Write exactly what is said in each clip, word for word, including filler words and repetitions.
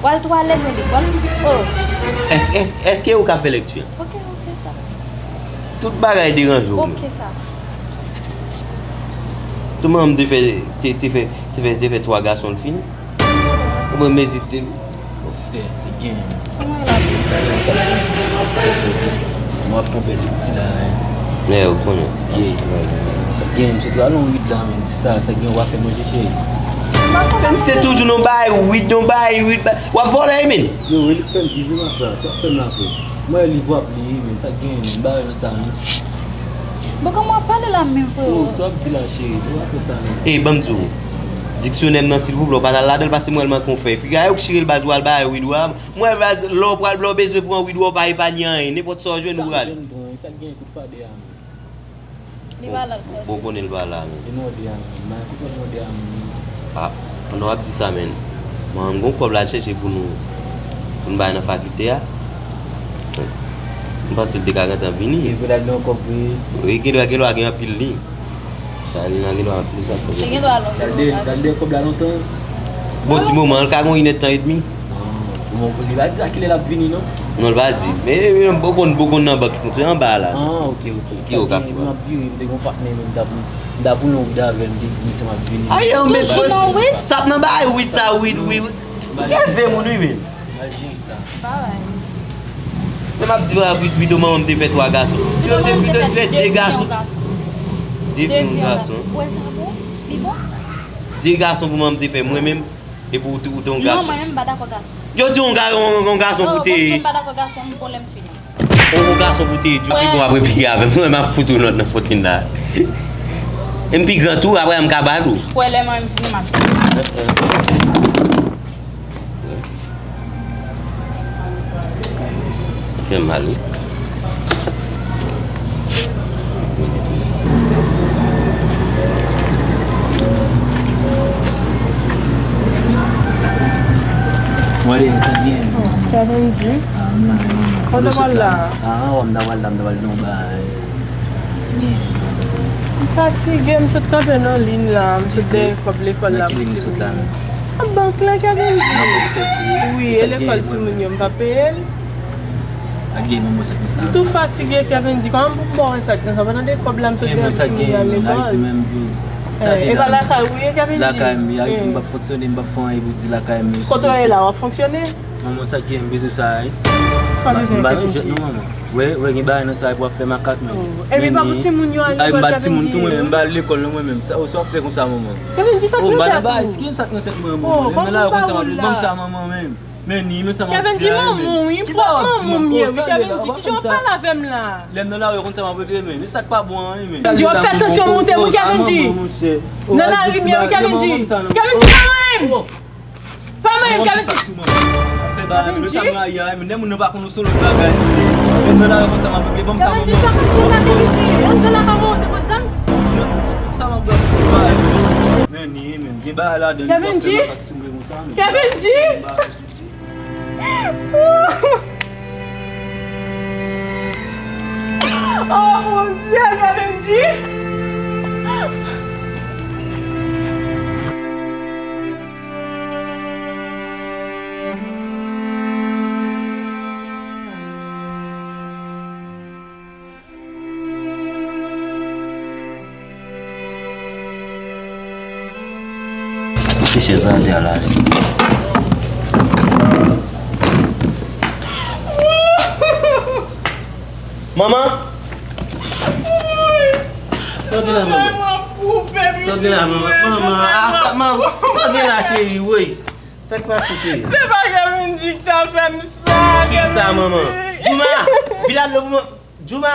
W al twalèt, mwen di, w al, oh. Èske, èske, èske ou ka fè lèkti a? Ok, ok, sa pase. Tout bagay deranje w. Ok, sa. Tout manman m te fè, te, te fè, te fè, te fè twa gason l fini. Ou mwen mezite. Sistè, se gen. Kòman e la? Gade yon sa gen. Fè fè. Mwen ap fè yon pèdi ti la, hein. Nè, ou konnen. Yeah. Sa gen, misye twò al nan wid la, men. Se sa, sa gen, w ap fè manje, cheri. Men misye toujou nan bay wid, nan bay wid, bay, w ap vòlè, men. Yo, wid fè m viv, wi, m ap fè. Sa w ap fè m la, frè. Mwen, li vwa ap li, men. Sa gen, men. Bagay nan sa, non. Bon, kòman w ap pale la menm, frè? Oh, sa w ap di la, cheri. Ou pa fè sa, non. Ey, ban m di w. Diksyonè m nan, silvouplè, w pa t al ladan l, pase mwen, l manke w fè. Piga yo k chire l baz, w al bay wid, w a. Mwen, baz, lè w pral, lè w bezwen pran wid, w pa epagne anyen. Nenpòt sa w jwenn, ou prale. Sa w jwenn pran, sa gen kout fade a, men. Li pa la, l sòti. Bon, konnen l pa la, men. Li mòde a, men. Mwen, kote l mòde a, men. Ah, pandan w ap di sa, men. Mwen, m gon kòb la chèche pou nou, pou n bay nan fakilte a. M panse l te ka gentan vini. Li vle al gen yon kòb vre. Wi, gen dwa, gen dwa gen anpil li. Sa li nan gen dwa anpil sa fè. Li gen dwa lontan. Gade, gade kòb la lontan. Bon, ti moman, l ka gon inèdtan edmi. Ah, bon, li pa di a kilè l ap vini, non? Non, l pa di. Men, men, bon, bon, bon, nan bank, se anba la. Ah, ok, ok. Ki yo ka fè? M ap vire, m te gon patnè, men m t ap, m t ap wid avè l, m te di misye m ap vini. Ayo, men, stop nan bay wid sa, wid, wid. Ou nève moun, wi, men. Mal jere sa. Pa bay. Men m ap di w, pito manman m te fè twa gason. Yo te pito fè de gason. De fi, yon gason. Ou wè sa bon? Li bon? De gason pou manman m te fè. Mwen menm, epi ou te, ou te yon gason. Non, mwen menm, m pa dakò gason. Yo di yon ga-, yon, yon gason pou te. Bon, m pa dakò gason, m bon lè m fini. Yon, yon gason pou te di w pi bon apre piga avè m. Mwen, m ap fout ou nòt nan fotin la. E m pi gran tou, apre m ka bat ou. Ou wè lè mwen m fini, m ap di. Fè mal, wi. Mwen, sa byen. Kevin G. Ah, m la, m la. Kote w al la? Ah, m ta pral la, m ta pral nan yon bagay. M fatige, m sot kanpe nan liy la, m sot dèyè kòb lekòl la pou timoun yo. Nan bank la, Kevin G. Nan bank soti. Wi, e lekòl timoun yo, m pa peye l. Ak gen manman sa gen sa. M tou fatige, Kevin G. Kòman pou m ba w sa gen sa? Pandan de kòb la, m sot dèyè pou timoun yo al lekòl. Ayiti menm, sa gen e pa lakay ou ye, Kevin G. Lakay m, Ayiti, m p ap fonksyone, m p ap fè anyen pou di lakay m. Kote w ye la, w ap fonksyone? Manman, sa gen, m bezwen sa, wi. Sa bezwen, Kevin G. Wè, wè, gen bagay nan sa pou ap fè makak, men. Oh, epi pa pou timoun yo al lekòl, Kevin G. Ay, m pa timoun tou, mwen menm, m pa al lekòl, non, mwen menm. Sa, oh, sa w ap fè konsa, manman? Kevin G, sa k nan tèt ou? Ki sa k nan tèt mwen, manman? Oh, kòman ou pa woul la? Ban m sa, manman, men. Men ni, men sa m ap di a, men. Kevin G, manman, wi, pwòp manman m ye, wi, Kevin G. Ki jan w ap pale avè m la? Lè m nan lari, ou konn sa m ap regle, men. E sa k pa bon an, men. Kevin G, w ap fè tansyon moute, wi, Kevin G. Nan lari m ye, wi, Kevin G. Kevin G, pa manyen m! Pa manyen m, Kevin G! Kevin G! Kevin G, sa k ap fèt la, Kevin G? Anndan la pa monte, pot zam? Kevin G! Kevin G! Oh, mon Dieu, Kevin G! Kite chèz la atè a la. Manman! Sòti la, manman. Sòti la, manman. Manman, a sa, manman. Sòti la, cheri, woy. Sa k pase, cheri? Se pa Kevin G ki ta fè m sa, Kevin G. Ki sa, manman? Jouma, vide dlo pou mwen. Jouma,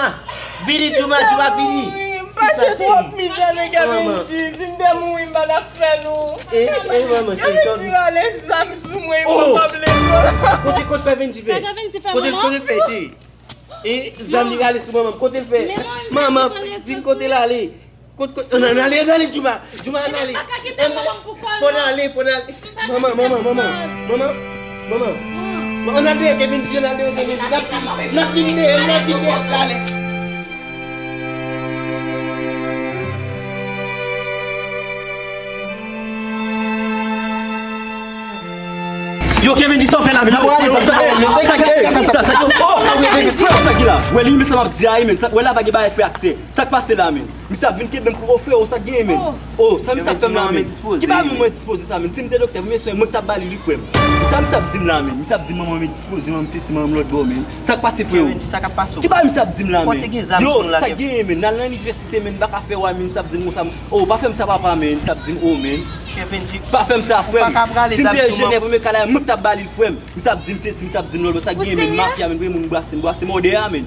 vini, Jouma, Jouma, vini. M pase twòp mizè nan Kevin G. Si m te mouri, m pa t ap fè nou. E, e, manman, cheri, Kevin G rale zam sou mwen, m pa p ap lekòl. Kote, kote Kevin G fè? Sa Kevin G fè, manman? Kote, kote l fè, cheri? E zam li rale sou manman m, kote l fè? Manman, di m kote l ale. Kot, kot, ann, ann ale, ann ale, Jouma. Jouma, ann ale. Fò n ale, fò n ale. Manman, manman, manman. Manman, manman. Ann al dèyè Kevin G, ann al dèyè Kevin G. N ap vin, n ap vin dèyè, n ap vin dèyè, ann ale. Yo Yo, Kevin, di sa w fè la, men. Sa ki la? Wè li, men sa m ap di a, men. Wè la pa gen bagay frè ak sè. Sa k pase la, men? Misye ap vin kenbe m kou, o, freo, sa k genyen, men? O, sa misye ap fè m la, men? Ki bagay mwen dispoze sa, men? Si m te doktè, premye swen mwen k t ap ba li, li, frè m. Sa misye ap di m la, men? Misye ap di m manman m dispoze, manman m sesi, manman m lòt bò, men. Sa k pase, freo? Ki bagay misye ap di m la, men? Yo, sa k genyen, men? N al nan inivèsite, men, m pa ka fè wa, men, misye ap di m konsa, o, pa fè m sa, papa, men. Misye ap di m, o, men. Pa fè m sa, frè m. Si m te enjenyè premye kalay, mwen k t ap ba li l, frè m. Misye ap di m sesi, misye ap di m lòt bò, sa k genyen, men? Mafya, men, premye moun bwase m, bwase m odè a, men.